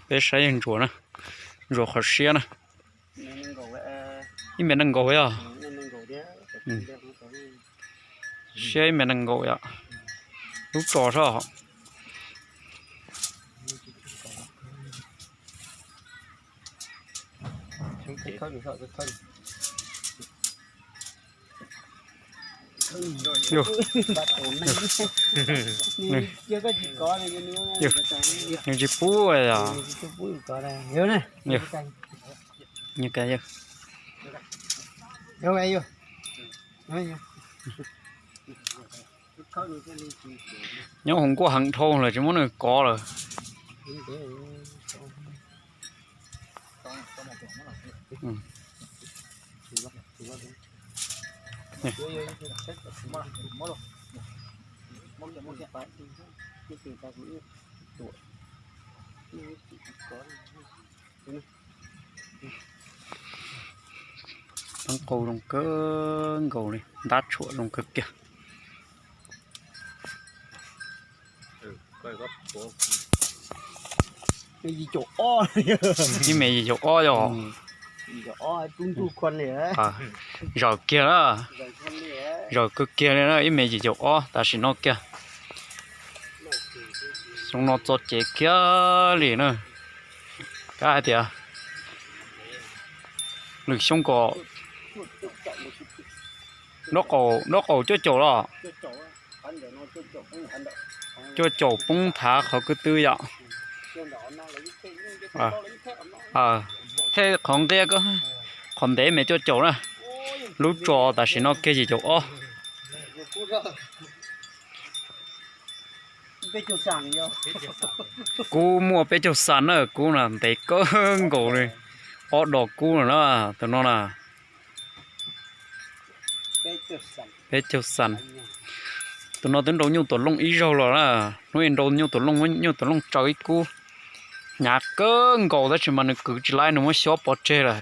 Peb saib ntsuas na, ntsuas qhov siab na. Ib mev nees nkaum yog. Siab ib mev nees nkaum yom. Lub tso sab. Nws tsis pub yom. Nyob hauv nkuaj heev dhau lawm tsis muab nws kov lawm. Teeb qau zoo kawg nkaus li, ntab tshuam zoo kawg kiag. Ib me yim caum ob yog. Zawm kiag na, zawm kawg kiag li na, ib me yim caum ob tam sim no kiag. Xyoo no txo cev kiag li na. Kav hais tias lwm xyoo kom nraub qaum cuaj caum los, cuaj caum poob thav qhov kwv tw yom. Thej qhov nqia, qhov ntev me cuaj caum na. Lub tso tam sim no kiag yim caum ob. Kub muaj peb caug xas na, kub na ntev kawg nkaus li. Ob dos kub no na, tus no na. Peb caug xas. Tus no twb nrau nyuj tuam looj ib zaug los na. Hnub ib nrau nyuj tuam looj, nyuj tuam looj tsaws ib kub. Hnyav kawg nkaus tab sis mas nws kwv tsis laib, nws muab xyob pov tseg lawm.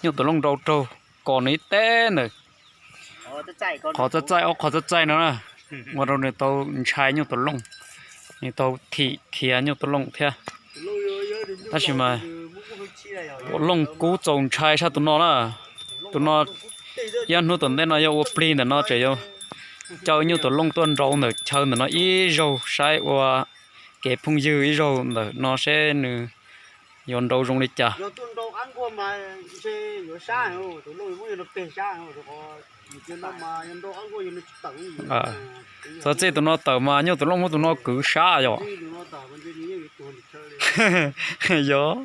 Nyuj tuam looj nrau raug kos nws ib teb ntawm qhov txaij txaij, ob qhov txaij txaij no na, ua rau nws tau ntshai nyuj tuam looj, nws tau thim khiav nyuj tuam looj thiab. Tab sis mas tuam looj kub txaus ntshai sab tus no na. Tus no ib hnub tom ntej no yuav ua plig ntawm no tseem yuav caw nyuj tuam looj tuaj nrau ntawm chaw ntawm no ib zaug saib ua kev phooj ywg ib zaug ntawm no seb nws yuav nrau zoo li cas. Txog txij tus no tawm mas nyuj tuam looj muab tus no kwv sab yom. Yog.